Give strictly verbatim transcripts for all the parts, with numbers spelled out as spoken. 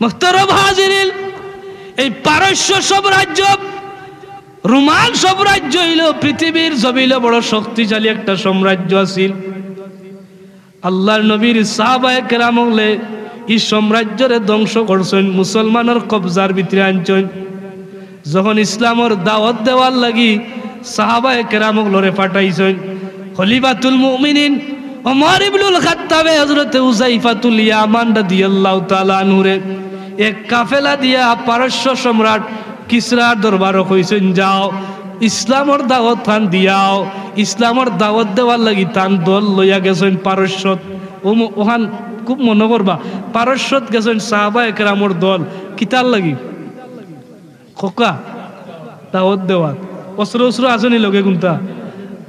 মোহতরম হাজিরিন, এই পারস্য সাম্রাজ্য, রোমান সাম্রাজ্য অইলো পৃথিবীর জমিনো বড় শক্তিশালী একটা সাম্রাজ্য আছিল। আল্লাহর নবীর সাহাবায়ে কেরাম অকলে ই সাম্রাজ্যরে ধ্বংস করছইন, মুসলমানর কবজার ভিতরে আনছইন। যখন ইসলামর দাওয়াত দেওয়ার লাগি সাহাবায়ে কেরাম অকলরে পাঠাইছইন, খলিফাতুল মুমিনিন ওমর ইবনুল খাত্তাবে হযরতে হুযায়ফাতুল ইয়ামান রাদিয়াল্লাহু তাআলা আনহুরে এক কাফেলা দিয়া পারস্য সম্রাট কিসরার দরবারো কইছইন, "যাও, ইসলামর দাওয়াত খান দিয়াও।" ইসলামর দাওয়াত দেওয়ার লাগি তান দল লইয়া গেছইন পারস্যত। ও ম-, ওখান খুব মনো করবা, পারস্যত গেছইন সাহাবায়ে কেরামর দল। কিতার লাগি? খোকা, দাওয়াত দেওয়াত। অস্ত্র উস্ত্র আছে নি লগে কুনটা?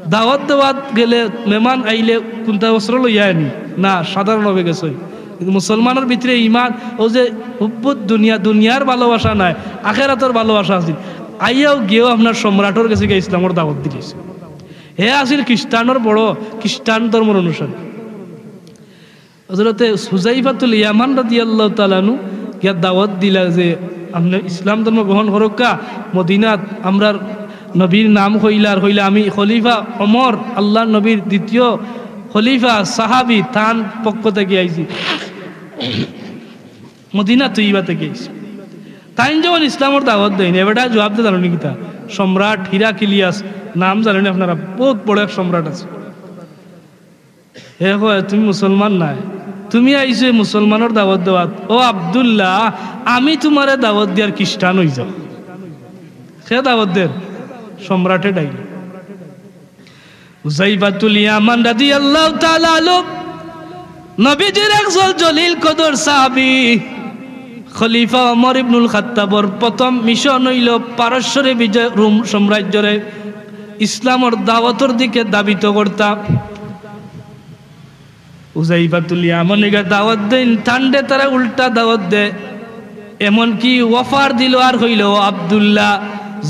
দাওয়াত দেওয়াত গেলে, মেহমান আইলে কুনটা অস্ত্র লইয়া আয় নি? না, সাধারণ ভাবে গেছইন। কিন্তু মুসলমানর ভিতরে ইমান, অউ যে হুব্বুদ দুনিয়া, দুনিয়ার ভালোবাসা নায়, আখেরাতর ভালোবাসা আছিল। আইয়াও গিয়াও আপনার সম্রাটর গেছে গিয়া ইসলামর দাওয়াত দিলিছে। হে আছিল খ্রিস্টানর বড়, খ্রিস্টান ধর্মর অনুসারী। হযরতে হুযায়ফাতুল ইয়ামান রাদিয়াল্লাহু তাআলা আনহু গিয়া দাওয়াত দিলা যে, "আপনে ইসলাম ধর্ম গ্রহণ করউক্কা, মদিনাত আমরার নবীর নাম কইলা, আর কইলা, 'আমি খলিফা ওমর, আল্লাহর নবীর দ্বিতীয় খলিফা, সাহাবী, তান পক্ষ থাকি আইছি।'" মদিনা তৈয়বা থাকি আইছি। তাইন যখন ইসলামর দাওয়াত দেইন, এ বেটায় জুয়াব দে জানইন নি কিতা? সম্রাট হিরাকিলিয়াস, নাম জানইন নি আপনারা? বউত বড় এক সম্রাট আছে। হে কয়, "তুমি মুসলমান নায়, তুমি আইছো মুসলমানর দাওয়াত দেওয়াত। ও আব্দুল্লাহ, আমি তুমারে দাওয়াত দিয়ার খ্রিস্টান অই যাও।" কে দাওয়াত দের? সম্রাটে ডাইল। হুযায়ফাতুল ইয়ামান রাদিয়াল্লাহু তাআলা আনহু, নবীজির একজন জলিল কদর সাহাবী, খলিফা ওমর ইবনুল খাত্তাবর প্রথম মিশন অইলো পারস্যরে বিজয়, রোম সাম্রাজ্যরে ইসলামর দাওয়াতর দিকে ধাবিত করতা। হুযায়ফাতুল ইয়ামানিরে দাওয়াত দেইন, তানরে তারা উল্টা দাওয়াত দে। এমনকি অফার দিলো আর কইলো, "ও আব্দুল্লাহ,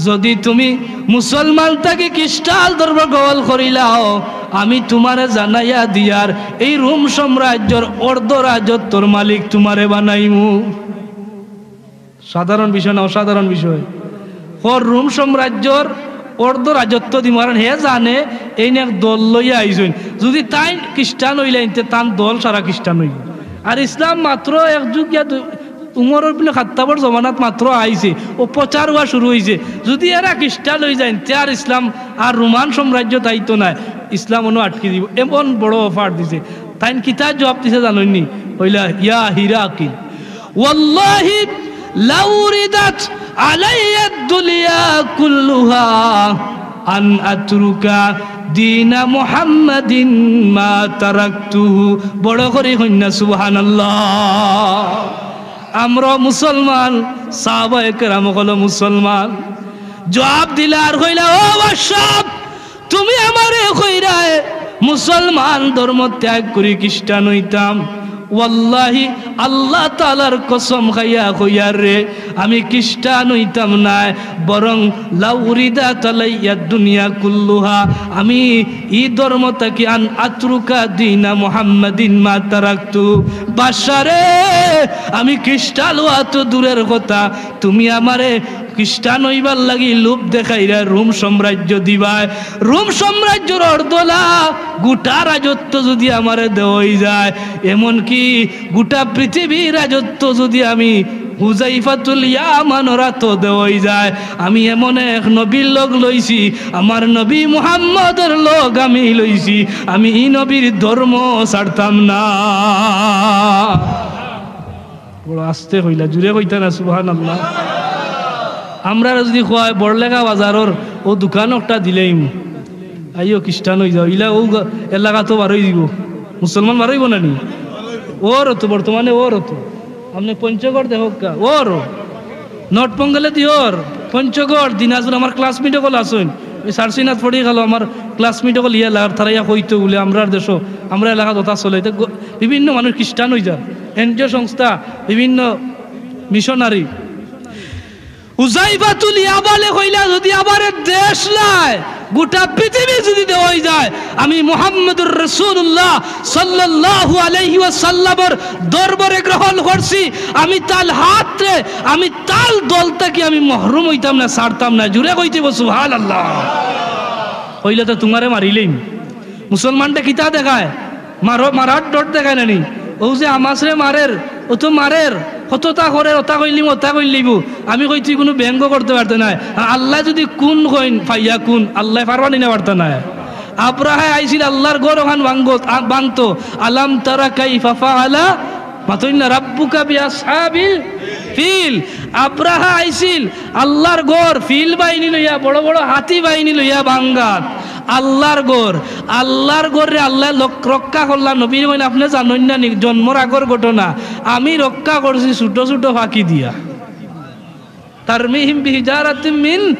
যুদি তুমি মুসলমান থাকি খ্রিস্টান ধর্ম গ্রহণ করিলাও, আমি তুমারে জানাইয়া দিয়ার এই রোম সাম্রাজ্যর অর্ধ রাজত্বর মালিক তুমারে বানাইমু।" সাধারণ বিষয় না, অসাধারণ বিষয়। হর রোম সাম্রাজ্যর অর্ধ রাজত্ব দিমু, কারণ হে জানে এইন এক দল লইয়া আইছইন। যুদি তাইন খ্রিস্টান অইলাইন, তে তান দল সারা খ্রিস্টান অইবো। আর ইসলাম মাত্র এক যুগ ইয়া দু-, উমর ইবনে খাত্তাবর জমানাত মাত্র আইছে, অউ প্রচার অওয়া শুরু অইছে। যুদি এরা খ্রিস্টান অইযাইন, তে আর ইসলাম আর রোমান সাম্রাজ্য থাইতো নায়, ইসলাম অনো আটকি দিবো। এমন বড় অফার দিছে। তাইন কিতা জুয়াব দিছে জানইন নি? কইলা, "ইয়া হিরাকিল, ওয়াল্লাহি লাউ রিদাত আলাইয়াদ দুনিয়া কুল্লুহা আন আতরুকা দীনা মুহাম্মাদিন মা তারাকতুহু।" বড় করি কইন না সুবহানাল্লাহ। আমরা মুসলমান, সাহাবায়ে কেরাম অকল মুসলমান। জুয়াব দিলা আর কইলা, "ও বাদশা, তুমি আমারে কইরায় মুসলমান ধর্ম ত্যাগ করি খ্রিস্টান অইতাম। ওয়াল্লাহি, আল্লাহ তাআলার কসম খাইয়া কইয়ার রে, আমি খ্রিস্টান অইতাম নায়, বরং লাউ রিদাত আলাইয়াদ দুনিয়া কুল্লুহা, আমি ই ধর্ম থাকি আন আতরুকা দীনা মুহাম্মাদিন মা তারাকতু।" বাদশা রে, আমি খ্রিস্টান অওয়া তো দূরের কথা, তুমি আমারে খ্রিস্টান অইবার লাগি লোভ দেখাইরায় রোম সাম্রাজ্য দিবায়, রোম সাম্রাজ্যর অর্ধলা গুটা রাজত্ব যুদি আমারে দেওয়া অইযায়, এমনকি গুটা পৃথিবীর রাজত্ব যুদি আমি হুযায়ফাতুল ইয়ামানর আতো দেওয়া অইযায়, আমি এমন এক নবীর লগ লইছি, আমার নবী মুহাম্মদর লগ আমি লইছি, আমি ই নবীর ধর্ম ছাড়তাম না। বড় আস্তে কইলা, জুরে কইতা না, সুবহানাল্লাহ। আমরারে যুদি কয়, "বড়লেখা বাজারর অউ দোকান একটা দিলাইমু, আইও খ্রিস্টান অইযাও", ইলা অউ গ-, এলাকা তো বারই দিবো, মুসলমান বারইবো না নি? অর তো বর্তমানে অর তো। আপনে পঞ্চগড় দেখউক্কা, অর। নর্থ বেঙ্গলে দি অর, পঞ্চগড়, দিনাজপুর, আমার classmate অকল আছইন। অউ সারসিনাত পড়ি গেল, আমার classmate অকল ইয়া লাগার, তারা ইয়া কইতো বুলে, আমরার দেশো, আমরার এলাকাত অতা চলে। ইতে গ-, বিভিন্ন মানুষ খ্রিস্টান অইযার। NGO সংস্থা, বিভিন্ন মিশনারি। হুযায়ফাতুল ইয়ামানে কইলা, "যুদি আমারে দেশ নায়, গোটা পৃথিবী যদি দেওয়াই যায়, আমি মুহাম্মদুর রাসূলুল্লাহ সাল্লাল্লাহু আলাইহি ওয়াসাল্লামর দরবারে গ্রহণ করছি। আমি তান হাতরে, আমি তান দল থাকি আমি মহরুম অইতাম না, ছাড়তাম না। জুরে কইতে অইবো সুবহানাল্লাহ। অইলে তো তুমারে মারিলাইমু। মুসলমানরে কিতা দেখায়? মারো, মারার ডর দেখায় না নি? অউ যে হামাসরে মারের, অউ তো মারের, কততা করের, অতা কইলিমু, অতা কইলিমু। আমি কই, তুই কুনু ব্যঙ্গ করতে পারতে নায়। আর আল্লায় যদি কুন কইন, ফায়াকুন, আল্লায় পারবা নি না পারতা নায়? আব্রাহায় আইছিল আল্লার ঘর অখান ভাঙ্গত-, আ-, ভাঙ্গতো। আলাম তারা কাইফা ফাআলা, মাতইন না, রাব্বুকা বিআসহাবিল ফিল। আব্রাহা আইছিল আল্লার ঘর, ফিল বাহিনী লইয়া, বড় বড় হাতি বাহিনী লইয়া ভাঙ্গাত। আল্লার ঘর, আল্লার ঘররে আল্লায় লক-, রক্ষা করলা। নবীয়ে কইন, আপনে জানইন না নি জন্মর আগর ঘটনা? আমি রক্ষা করছি ছুটো ছুটো ফাকি দিয়া। তারমিহিম বিহিজারাতিম মিন।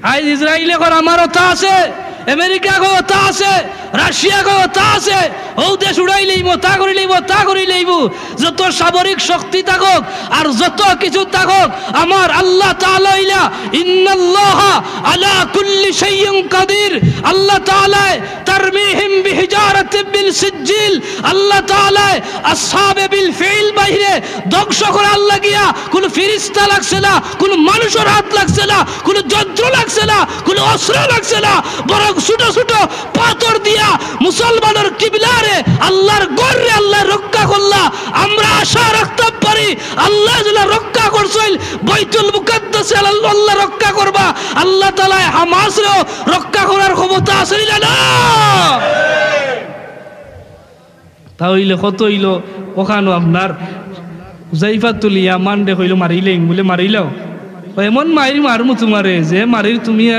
আইজ ইসরাইলে কর আমার অতা আছে, আমেরিকা কয় অতা আছে, রাশিয়া কয় অতা আছে, অউ দেশ উড়াইলাইমু, অতা করিলাইমু, অতা করিলাইমু। যত সামরিক শক্তি থাকউক আর যত কিছু থাকউক, আমার আল্লাহ তাআলা অইলা, ইন্নাল্লাহা আলা কুল্লি শাইইন কাদির। আল্লাহ তাআলায় তারমিহিম বিহিজারাতিম মিন সিজ্জিল, আল্লাহ তাআলায় আসহাবে বিল ফিল বাহিনীরে ধ্বংস করার লাগিয়া কুনু ফিরিস্তা লাগছে না, কুনু মানুষর হাত লাগছে না, কুনু যন্ত্র লাগছে না, কুনু অস্ত্র লাগছে না, বরং ছুটো ছুটো পাথর দিয়া মুসলমানর কিবলারে, আল্লার ঘররে আল্লায় রক্ষা করলা। আমরা আশা রাখতাম পারি, আল্লায় যেলা রক্ষা করছইন বাইতুল মুকাদ্দাসরে, আল্লায় রক্ষা করবা। আল্লাহ তাআলায় হামাসরেও রক্ষা করার ক্ষমতা আছে নি না? তা অইলে কত অইলো, অখানো আপনার হুজাইফাতুল ইয়ামানরে কইলো, মারিলাইমু, বুলে মারিলাও। কয়, এমন মাইর মারমু তুমারে, যে মারির তুমি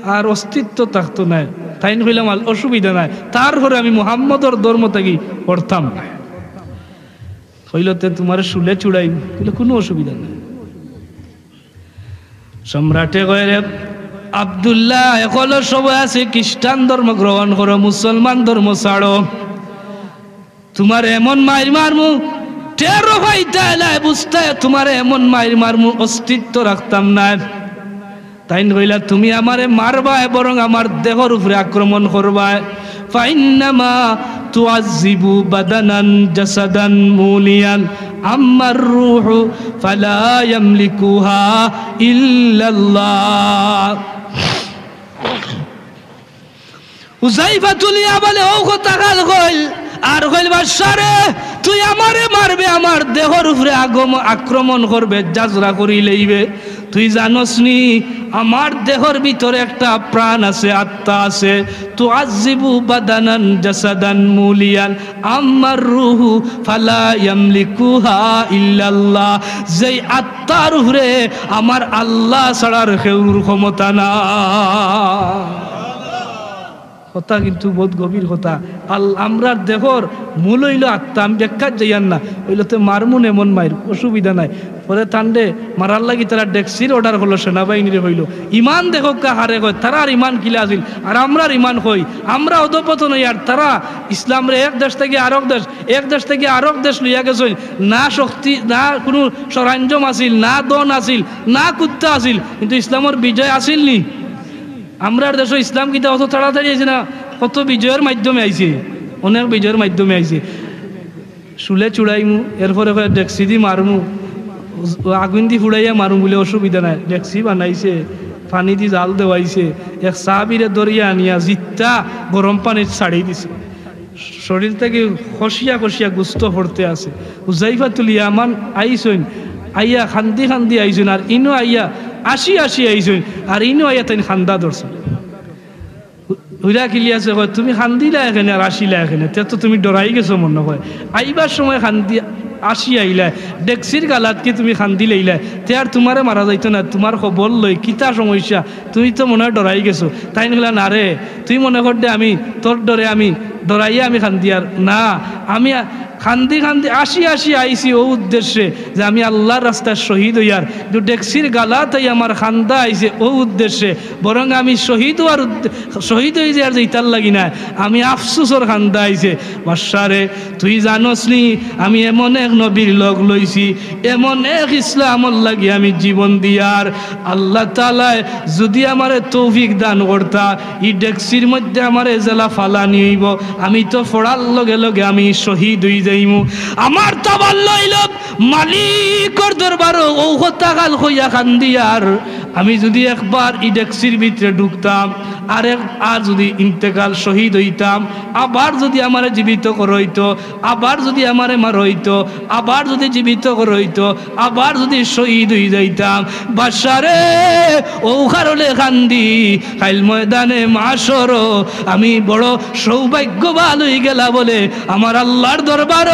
আর অস্তিত্ব থাকতো নায়। তাইন কইলা, অসুবিধা নাই, তারপরে আমি মুহাম্মদর ধর্ম থাকি করতাম নায়। কইলো, তে তুমারে শুলে চুড়াইমু। কইলো, কুনু অসুবিধা নাই। সম্রাটে কয়, রে আব্দুল্লাহ, অখনো সময় আছে, খ্রিস্টান ধর্ম গ্রহণ করো, মুসলমান ধর্ম ছাড়ো। তুমারে এমন মাইর মারমু, টেরও পাইতায় নায়, বুঝতায়, তুমারে এমন মাইর মারমু, অস্তিত্ব রাখতাম নায়। তাইন কইলা, তুমি আমারে মারবায়, বরং আমার দেহর উপরে আক্রমণ করবায়। ফাইন্নামা তুআযযিবু বাদানান জাসাদান মুলিয়ান, আম্মার রূহু ফালা ইয়ামলিকুহা ইল্লাল্লাহ। হুজাইফাতুল ইয়ামানে অউ কথাখান কইল, আর কইল, বাদশারে, তুই আমারে মারবে, আমার দেহর উপরে আগম-, আক্রমণ করবে, জাজরা করিলাইবে। তুই জানোস নি, আমার দেহর ভিতরে একটা প্রাণ আছে, আত্মা আছে। তুআযযিবু বাদানান জাসাদান মুলিয়ান, আম্মার রূহু ফালা ইয়ামলিকুহা ইল্লাল্লাহ। যেই আত্মার উপরে আমার আল্লাহ ছাড়ার কেউর ক্ষমতা না। কথা কিন্তু বউত গভীর কথা। আল-, আমরার দেহর মূল অইলো আত্মা, আমি ব্যাখ্যাত যাইয়ার না। অইলো তে মারমু এমন মাইর, অসুবিধা নাই। পরে তানরে মারার লাগি তারা ডেকসির order করলো, সেনাবাহিনীরে কইলো। ইমান দেখউক্কা হারে কয়, তারার ইমান কিলা আছিল, আর আমরার ইমান কই? আমরা অধঃপতন অই, আর তারা ইসলামরে এক দেশ থাকি আরক দেশ, এক দেশ থাকি আরক দেশ লইয়া গেছইন। না শক্তি, না কুনু সরঞ্জাম আছিল, না ধন আছিল, না কুন্তা আছিল, কিন্তু ইসলামর বিজয় আছিল নি? আমরার দেশো ইসলাম কিতা অত তাড়াতাড়ি আইছে না, কত বিজয়র মাধ্যমে আইছে, অনেক বিজয়র মাধ্যমে আইছে। শুলে চুড়াইমু, এরপরে কয় ডেকসিদি মারমু, আগুইনদি ফুড়াইয়া মারমু বুলে অসুবিধা নাই। ডেকসি বানাইছে, পানিদি জাল দেওয়াইছে, এক সাহাবিরে ধরিয়া আনিয়া জিত্তা গরম পানিত ছাড়ি দিছে। শরীর থাকি খসিয়া খসিয়া গুস্ত পড়তে আছে। হুজাইফাতুল ইয়ামান আইছইন, আইয়া কান্দি কান্দি আইছইন, আর ইনো আইয়া আসি আসি আইছইন, আর ইনো আইয়া তাইন কান্দা ধরছইন। হুইরা কিলি আছে কয়, "তুমি কান্দিলায় কেনে আর আসিলায় কেনে? তে তো তুমি ডরাই গেছো মনো কয়। আইবার সময় কান্দি আসি আইলায়, ডেকসির গালাত কি তুমি কান্দিলাইলায়? তে আর তুমারে মারা যাইতো না, তুমার খবর লই, কিতা সমস্যা? তুমি তো মনো অয় ডরাই গেছো।" তাইন কইলা, "না রে, তুই মনো কর দে আমি তোর ডরে আমি ডরাইয়া আমি কান্দিয়ার না, আমি আ-, কান্দি কান্দি আসি আসি আইছি অউ উদ্দেশ্যে যে আমি আল্লার রাস্তায় শহীদ অইয়ার। কিন্তু ডেকসির গালাত আইয়া আমার কান্দা আইছে অউ উদ্দেশ্যে, বরং আমি শহীদ অওয়ার উদ্দে-, শহীদ অইযাইয়ার যে ইতার লাগি নায়, আমি আফসুসর কান্দা আইছে। বাদশারে, তুই জানোস নি, আমি এমন এক নবীর লগ লইছি, এমন এক ইসলামর লাগি আমি জীবন দিয়ার। আল্লাহ তাআলায় যুদি আমারে তৌফিক দান করতা, ই ডেকসির মধ্যে আমারে যেলা ফালানি অইবো, আমি তো ফড়ার লগে লগে আমি শহীদ অইযাইমু। আমার তামান্না অইলো মালিকর দরবারো অউ কথাখান কইয়া কান্দিয়ার। আমি যুদি একবার ই ডেকসির ভিতরে ঢুকতাম, আর এক-, আর যুদি ইন্তেকাল শহীদ অইতাম, আবার যুদি আমারে জীবিত করা অইতো, আবার যুদি আমারে মারা অইতো, আবার যুদি জীবিত করা অইতো, আবার যুদি শহীদ অইযাইতাম, বাদশারে, অউ কারণে কান্দি, কাইল ময়দানে মাশরো আমি বড় সৌভাগ্যবান অইগেলা বলে, আমার আল্লার দরবারো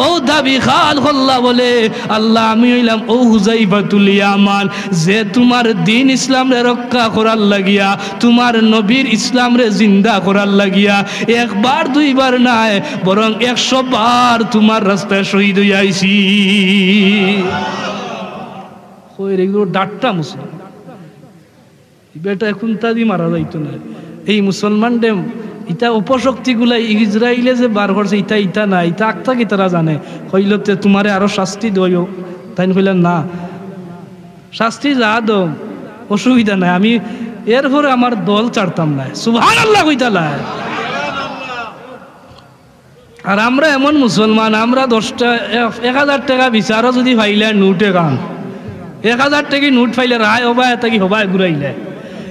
অউ দাবিখান করলা বলে, আল্লাহ, আমি অইলাম অউ হুজাইফাতুল ইয়ামান, যে তুমার দ্বীন ইসলামরে রক্ষা করার লাগিয়া, তুমার নবীর ইসলামরে জিন্দা করার লাগিয়া একবার দুইবার নায়, বরং একশো বার তুমার রাস্তায় শহীদ অইয়া আইছি। কইরে, ইগুলো ডাট্টা মুসলমান। ই বেটা কুন্তা দি মারা যাইতো নায়। এই মুসলমান ডেম, ইতা অপশক্তিগুলা ইসরাইলে যে বার করছে, ইতা, ইতা না, ইতা আক্তা কিতারা জানে। কইলো, "তে তুমারে আরো শাস্তি দেও।" তাইন কইলা, "না, শাস্তি যা দেও, অসুবিধা নাই, আমি এরপরে আমার দল ছাড়তাম নায়।" সুবহানাল্লাহ কইতা নায়। আর আমরা এমন মুসলমান, আমরা দশটা, এক, এক হাজার টেকা বিচারো যুদি পাইলে নোট এখান, এক হাজার টেকি নোট পাইলে রায় হবায় থাকি হবায় ঘুরাইলে।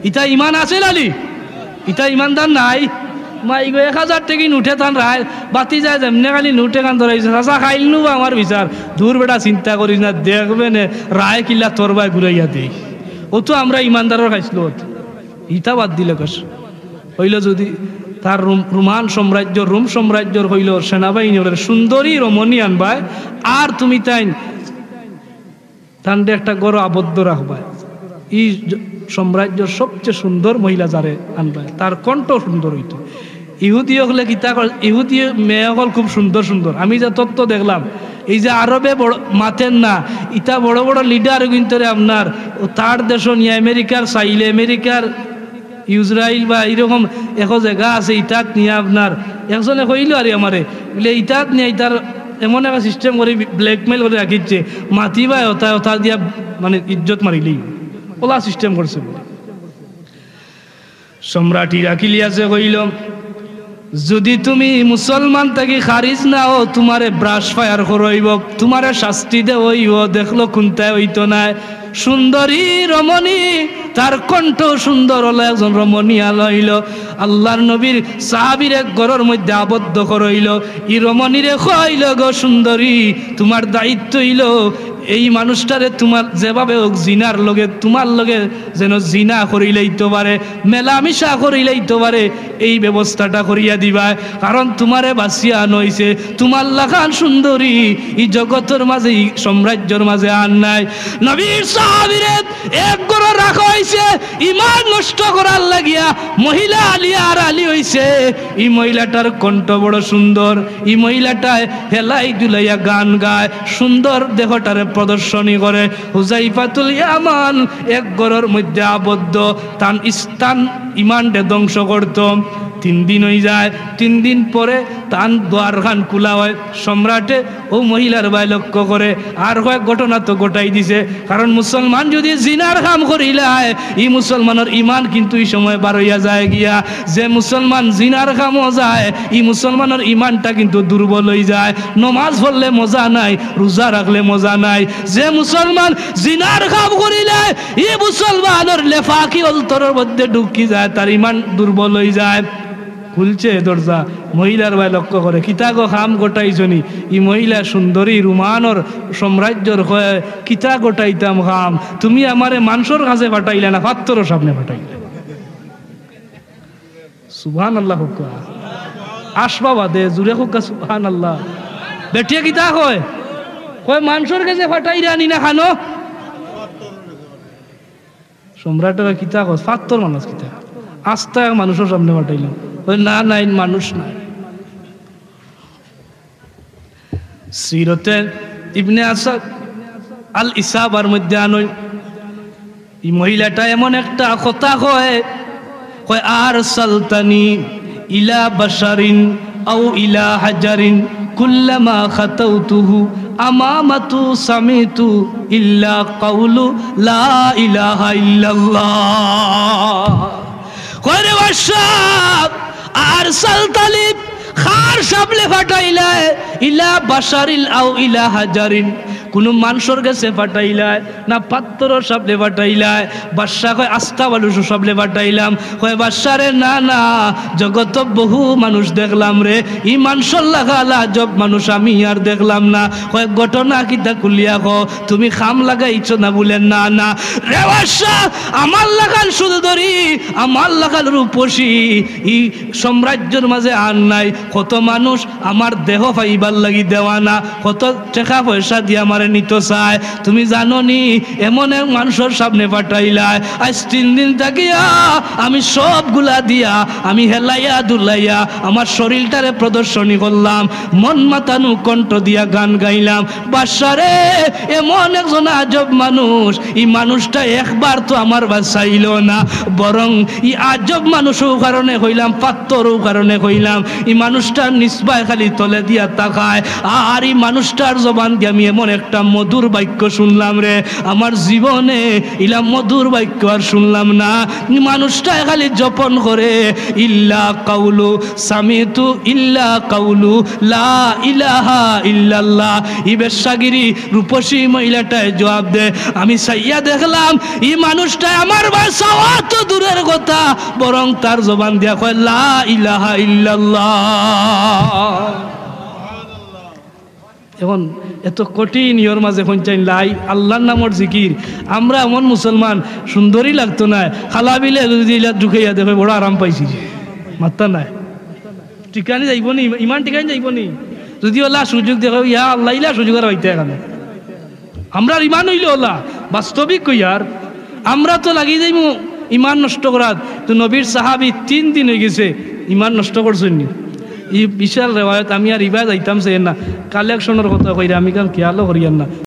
ইতা ইমান আছে লালি? ইতা ইমানদার নায়? মাই গো, এক হাজার টেকি নোটে তান রায় বাতি যায় যেমনে খালি নোট এখান ধরাইছে, চাচা খাইল নু বা আমার বিচার, দূর বেটা চিন্তা করিস না, দেখবে নে রায় কিলা তোর বায় ঘুরাইয়া দেই। অউ তো আমরা ইমানদারর খাইছলত। ইতা বাদ দিলে কস। কইলো যুদি তার রোম-, রোমান সাম্রাজ্য, রোম সাম্রাজ্যর কইলো সেনাবাহিনী অকলরে সুন্দরী রমণী আনবায়, আর তুমি তাইন, তানরে একটা ঘরো আবদ্ধ রাখবায়। ই জ-, সাম্রাজ্যর সবচেয়ে সুন্দর মহিলা যারে আনবায়, তার কণ্ঠ সুন্দর অইতো। ইহুদি অকলে কিতা কর-, ইহুদি মেয়ে অকল খুব সুন্দর সুন্দর। আমি যে তত্ত্ব দেখলাম, এই যে আরবে বড় মাতের না, ইতা বড় বড় লিডার কিন্তুরে আপনার অউ তার দেশো নিয়া আমেরিকার চাইলে, আমেরিকার ইসরাইল বা ইরকম একো জাগা আছে, ইতাত নিয়া আপনার একজনে কইলো আরি আমারে, বুলে, "ইতাত নিয়া ইতার এমন একটা সিস্টেম করি ব্ল্যাকমেইল করি রাখিছে, মাতিবায় অতা, অতা দিয়া মানে ইজ্জত মারিলেই।" অলা সিস্টেম করছে বুলে। সম্রাট ইরাকিলিয়াসে কইলো, "যুদি তুমি মুসলমান থাকি খারিজ না অও, তুমারে ব্রাশ ফায়ার করা অইবো, তুমারে শাস্তি দেওয়া অইবো।" দেখলো কুন্তায় অইতো নায়। সুন্দরী রমণী, তার কণ্ঠ সুন্দর অলা একজন রমণী আনা অইলো। আল্লার নবীর সাহাবীর এক ঘরর মধ্যে আবদ্ধ করা অইলো। ই রমণীরে কইলো, "গো সুন্দরী, তুমার দায়িত্ব অইলো এই মানুষটারে তুমার যেভাবে অউক জিনার লগে, তুমার লগে যেন জিনা করিলাইতো পারে, মেলামিশা করিলাইতো পারে, এই ব্যবস্থাটা করিয়া দিবায়। কারণ তুমারে বাছিয়া আনা অইছে, তুমার লাখান সুন্দরী ই জগতর মাঝে, ই সাম্রাজ্যর মাঝে আর নাই।" নবীর সাহাবীরে এক ঘরো রাখা অইছে, ইমান নষ্ট করার লাগিয়া। মহিলা আলিয়া আর আলী অইছে। ই মহিলাটার কণ্ঠ বড় সুন্দর, ই মহিলাটায় হেলাই দুলাইয়া গান গায়, সুন্দর দেহটারে প্রদর্শনী করে। হুজাইফাতুল ইয়ামান এক ঘরর মধ্যে আবদ্ধ, তান ইস-, তান ইমানরে ধ্বংস করতো। তিন দিন অইযায়, তিন দিন পরে তান দুয়ারখান খুলা অয়। সম্রাটে অউ মহিলার বায় লক্ষ্য করে, আর কয়েক ঘটনা তো ঘটাই দিছে, কারণ মুসলমান যুদি জিনার কাম করিলায়, ই মুসলমানর ইমান কিন্তু ই সময় বারইয়া যায় গিয়া। যে মুসলমান জিনার কামো যায়, ই মুসলমানর ইমানটা কিন্তু দুর্বল অইযায়। নমাজ পড়লে মজা নাই, রোজা রাখলে মজা নাই। যে মুসলমান জিনার কাম করিলায়, ই মুসলমানর নেফাকি অন্তরর মধ্যে ঢুকি যায়, তার ইমান দুর্বল অইযায়। খুলছে দরজা, মহিলার বায় লক্ষ্য করে, "কিতা গো কাম ঘটাইছো নি?" ই মহিলা সুন্দরী রোমানর সাম্রাজ্যর কয়, "কিতা ঘটাইতাম কাম, তুমি আমারে মানষর কাছে পাঠাইলা না, পাত্থরর সামনে পাঠাইলা।" সুবহানাল্লাহ কউক্কা। আসবা বাদে জুরে কউক্কা সুবহানাল্লাহ। বেটিয়ে কিতা কয়? কয়, "মানষর কাছে পাঠাইরা নি না খানো?" সম্রাটে কয়, "কিতা কস? পাত্থর মানুষ কিতা? আস্তা এক মানুষর সামনে পাঠাইলাম।" কয়, "না, না, ইন মানুষ নায়।" সিরতে ইবনে আসাদ আল ইসাবার মধ্যে আনইন, ই মহিলাটা এমন একটা কথা কয়, কয়, "আরসালতানি ইলা বাশারিন আও ইলা হাজারিন, কুল্লামা খাতাউতুহু আমামাতু সামিতু ইল্লা কাউলু লা ইলাহা ইল্লাল্লাহ।" কয়, "রে বাদশা, আরসালতানি, কার সামনে পাঠাইলায়? ইলা বাশারিন আও ইলা হাজারিন, কুনু মানষর গেছে পাঠাইলায়, না পাত্থরর সামনে পাঠাইলায়?" বাদশা কয়, "আস্তা মানুষর সামনে পাঠাইলাম।" কয়, "বাদশা রে, না, না, জগতো বহু মানুষ দেখলাম রে, ই মানষর লাখান আজব মানুষ আমি আর দেখলাম না।" কয়, "ঘটনা কিতা খুলিয়া কও, তুমি কাম লাগাইছো না?" বুলে, "না, না।" রে বাদশা, আমার লাখান সুন্দরী, আমার লাখান রূপসী, ই সাম্রাজ্যর মাঝে আর নাই। কত মানুষ আমার দেহ পাইবার লাগি দেওয়ানা, কত টেকা পয়সা দিয়া আমারে নিতো চায়। তুমি জানো নি, এমন এক মানষর সামনে পাঠাইলায়, আইজ তিন দিন থাকিয়া আমি সবগুলা দিয়া, আমি হেলাইয়া দুলাইয়া আমার শরীলটারে প্রদর্শনী করলাম, মন মাতানু কণ্ঠ দিয়া গান গাইলাম। বাদশা রে, এমন একজন আজব মানুষ, ই মানুষটা একবার তো আমার বায় চাইলো না, বরং ই আজব মানুষ অউ কারণে কইলাম, পাত্থর অউ কারণে কইলাম, ই মানুষটার নিসবায় খালি তলে দিয়া তাকায়। আর ই মানুষটার জবান দিয়া আমি এমন একটা মধুর বাক্য শুনলাম রে, আমার জীবনে ইলা মধুর বাক্য আর শুনলাম না। ই মানুষটায় খালি জপন করে, "ইল্লা কাউলু সামিতু ইল্লা কাউলু লা ইলাহা ইল্লাল্লাহ।" ই বেশ্যাগিরি রূপসী মহিলাটায় জবাব দে, "আমি চাইয়া দেখলাম, ই মানুষটায় আমার বায় চাওয়া তো দূরের কথা, বরং তার জবান দিয়া কয়, 'লা ইলাহা ইল্লাল্লাহ।'" এখন এত কঠিন ইয়র মাঝে কইনচাইন লাই আল্লাহর নামর জিকির। আমরা এমন মুসলমান, সুন্দরী লাগতো নায়, খালা বিলে যদি ইলা ঢুকাইয়া দেখে, "বড় আরাম পাইছি রে।" মাত্তা নাই। টিকানি যাইবো নি? ইমান টিকানি যাইবো নি? যদি ওলা সুযোগ দেখো, ইয়া আল্লাহ, ইলা সুযোগ আর হইতে এখানে। আমরার ইমান অইলো ওলা, বাস্তবিক কইয়ার। আমরা তো লাগি যাইমু ইমান নষ্ট করাত। তো নবীর সাহাবী তিন দিন অইগেছে, ইমান নষ্ট করছইন নি? ই বিশাল রেওয়ায়ত, আমি আর ইবা যাইতাম চাই না, কালেকশনর কথা কইরা আমি কারণ খেয়ালও করিয়ার না।